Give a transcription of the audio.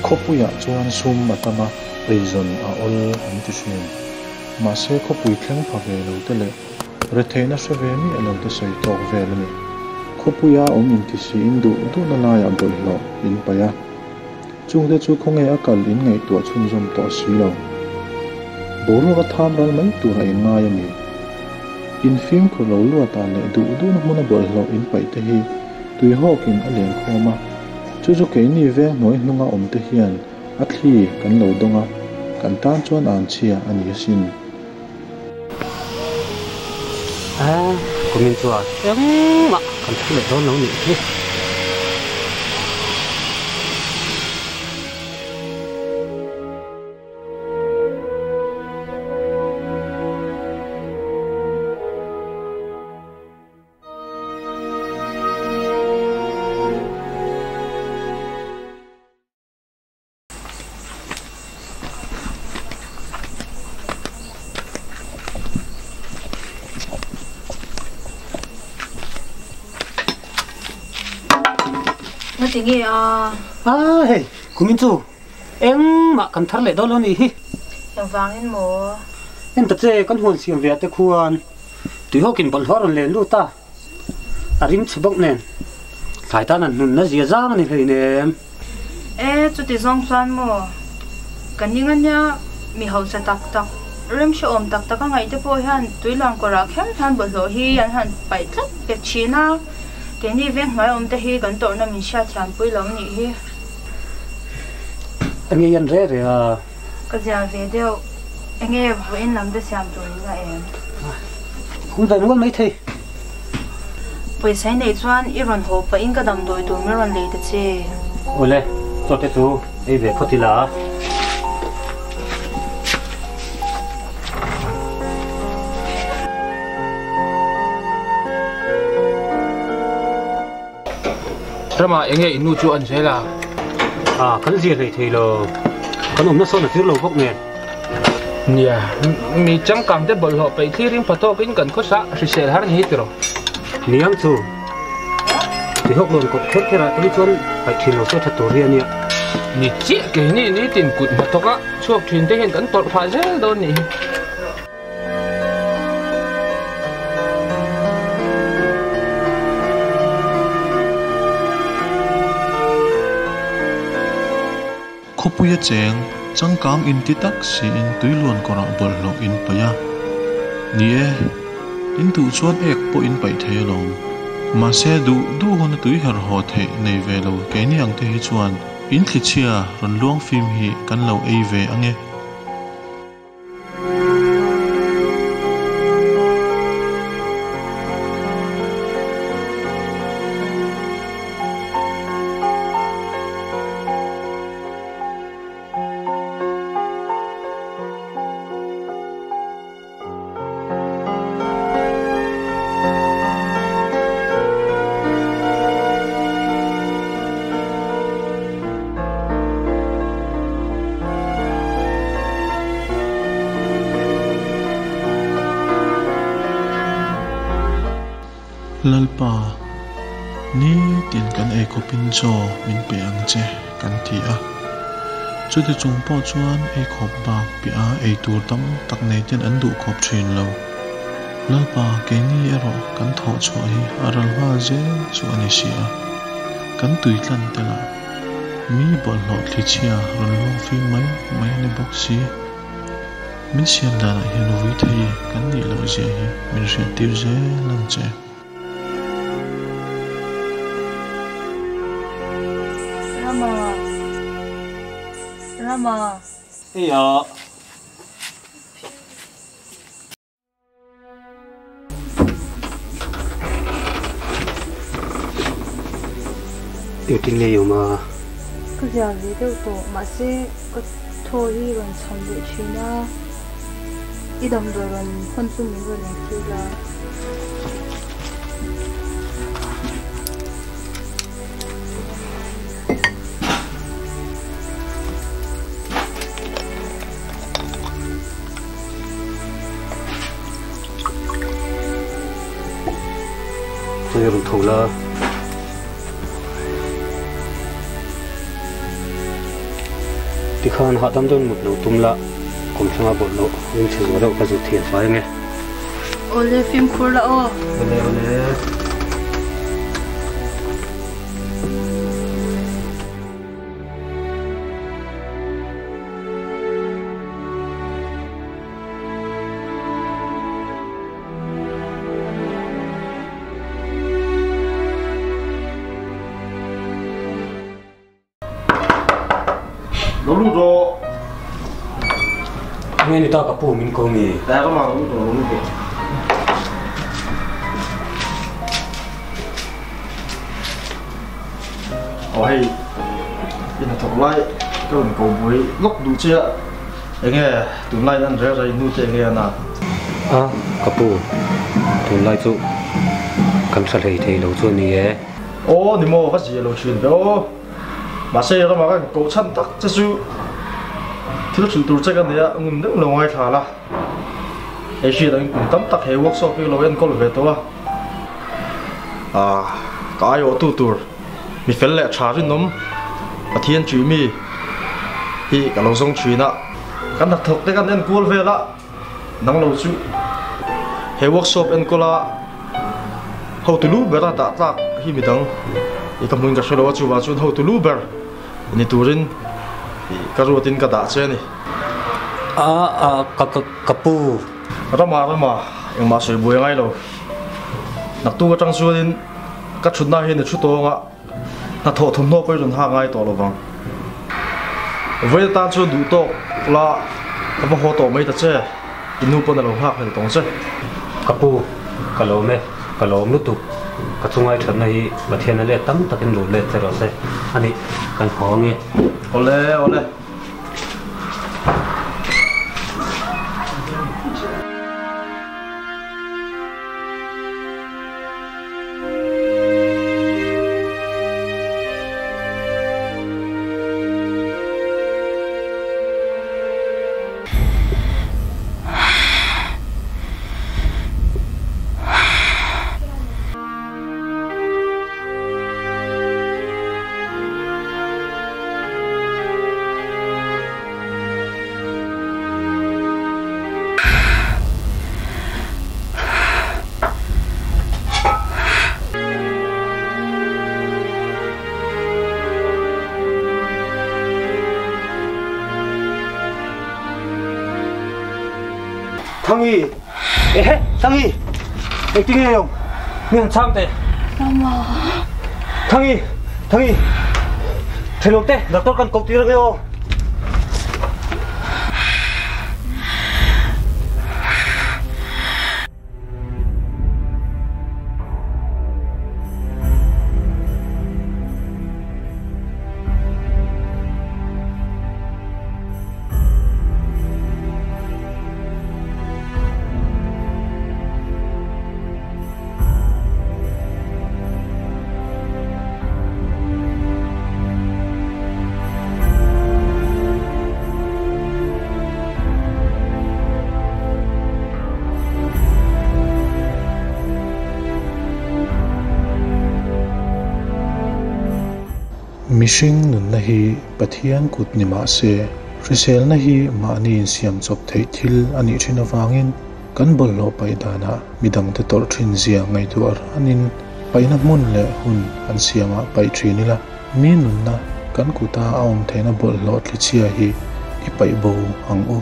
Khawpuiah chuan sum a tam a, eizawn a awl an ti thin. Mahse khawpui thleng pha ve lo te leh retheihna hre ve miah lo te sawi tawk vel a ni. Khawpuia awm inti siin duh duhna laiah bawlhhlawh in paih a. Chungte chu khawnge a kal in ngaihtuah chhunzawm tawh si lo. Boruak a tham ral mai tur a inngai a ni. In fimkhur lo luatah leh duh duhna hmuna bawlhhlawh in paih te hi tuihawkin a len khawm a, chu chu keini veng hnuai hnunga awm te hian a thli kan lo dawng a, kan tan chuan anchhia a ni asin. A, kumin chuan engmah kan thu leh dawn lo nih hi. Ngati nge a? A hei, kumin chu engmah kan thar leh dawn lo nih hi. Engvangin maw? En ta che, kan huan siam ve ah te khuan tuihawkin bawlhhlawh a rawn len lut a. A rim chhe bawk nen thlai tan an hnun na zia zang a ni hleinem. E, chuti zawng chuan maw ka ning a nia, mi hausa tak tak, rem hrehawm tak tak a ngaih te pawh hian tuiluan kawrah kher hian bawlhhlawh hi an han paih tlat pek thin a, keini veng hnuai awm te hi kan tawrhna min hriatthiam pui lo nih hi. Enge i an re re a? Ka zia ve deuh, enge vawiin lam te siam tur in la em? Hung ve nual maithei. Pawisa i neih chuan i rawn haw pah in ka damdawi tur min rawn lei ta che. Awle, chaw te chu ei ve phawt ila. Ramah enge i nu chu an zel a? A, kan zir hlei thei lo. Kan awmna sawn a zir lo bawk nen. Nia, mi changkang te bawlhhlawh peih thlir in pha tawkin kan khawsa hrisel har ni hi tiraw? Niang chu, tihawk lawn kawp kher kher ah te hi chuan paih thin lo se tha tur hi a nia. Ni chiah keini nitin kut hnathawk a chhuak thin te hian kan tawrh phah zel dawn nih hi. Khawpuia cheng, changkang inti tak siin tuiluan kawrah bawlhhlawh in paih a. Ni e, in duh chuan ek pawh in paih thei alawm. Mahse duh duh huna tui her haw theih nei ve lo keini ang te hi chuan in thlichhia rawn luang fim hi kan lo ei ve ange. Lalpa, nitin kan eikhawpin chaw min pe ang che kan ti a. Chuti chung pawh chuan eikhawp bak piah a eitur tam tak nei ten an duhkhawp thin lo. Lalpa, keini erawh kan thawh chhuah hi a ral nghal zel chu a ni si a. Kan tui tlan tel a, mi bawlhhlawh thlichhia rawn luang fim mai mai a ni bawk si. Min siam danah hian vui thei kan nih loh zia hi min hriattir zel ang che. Rama. Rama. Eia. Engtin nge i awm a? Ka zia ve deuh tawh, mahse ka thaw hi rawn cham leh thin a, i damdawi rawn hawn chu min rawn entir la. Hei rawn tho la. Tikhan hahdam dawn mut lo tum la, kum thlanga bawlhhlawh ringchhe zual deuh ka zut thian fai ange. Awle fimkhur la aw. Awle awle. Lo lut rawh. Nge ni ta ka pu min ko mi? Dai ka ma lo lut rawh, lo lut rawh. Aw hei, i hnathawk lai ka rawn ko buai lawk duh che a, enge tunlai in an rel rei hnu te enge a na? A, ka pu, tunlai chu kan hre hlei thei lo chu a ni e. Aw ni maw, ka zia lo thin ve aw. Mahse ramah ka koh chhan tak che chu thil hrilh tur che ka nei a, ngun deuh lo ngaithla la. Hei hriat angin kum tam tak he workshop hi ka lo enkawl ve tawh a. Ah, ka aiawhtu tur mi fel leh tha rinawm Pathian ṭih mi hi ka lo zawng ṭhin a. Kan hnathawk te kan enkual vel a. Nang lo chu he workshop enkawl a hotu lu ber a dah tlak hi midang i ka hmuin ka hre lo a, chuvang chuan hotu lu ber ni turin ka ruatin ka dah che a ni. A a ka ka ka pu. Rama rama engmah sawi buai ngai lo. Naktuk atang chuanin ka thutna hian i thu tawng a. Hnathawh thawmhnaw pawh i rawn hak ngai tawh lo vang. Vawiin atan chuan duh tawk la ka va haw tawh mai ta che, i nu pawn a lo nghak hlel tawng che. Ka pu, ka lawm e, ka lawm lutuk. Ka chungai thatna hi Pathian a let tam takin lut let che rawh se. A nih, kan haw ange. Awle, awle. Thangi! Ehe! Thangi! Engtin nge awm? Mi han chhang teh. Mama. Thangi! Thangi! Thenawm te, doctor kan koh tir ange aw. Mihring nunna hi Pathian kut ni mah se, hriselna hi mahni insiam chawp theih thil a nih thin avangin Kan bawlhhlawh paih danah midangte tawrh thin zia ngaihtuah ranin paihna hmun leh hun an siamah paih thin ila, mi nunna kan kuta a awm theihna bawlhhlawh thlichhia hi i paih bo ang u.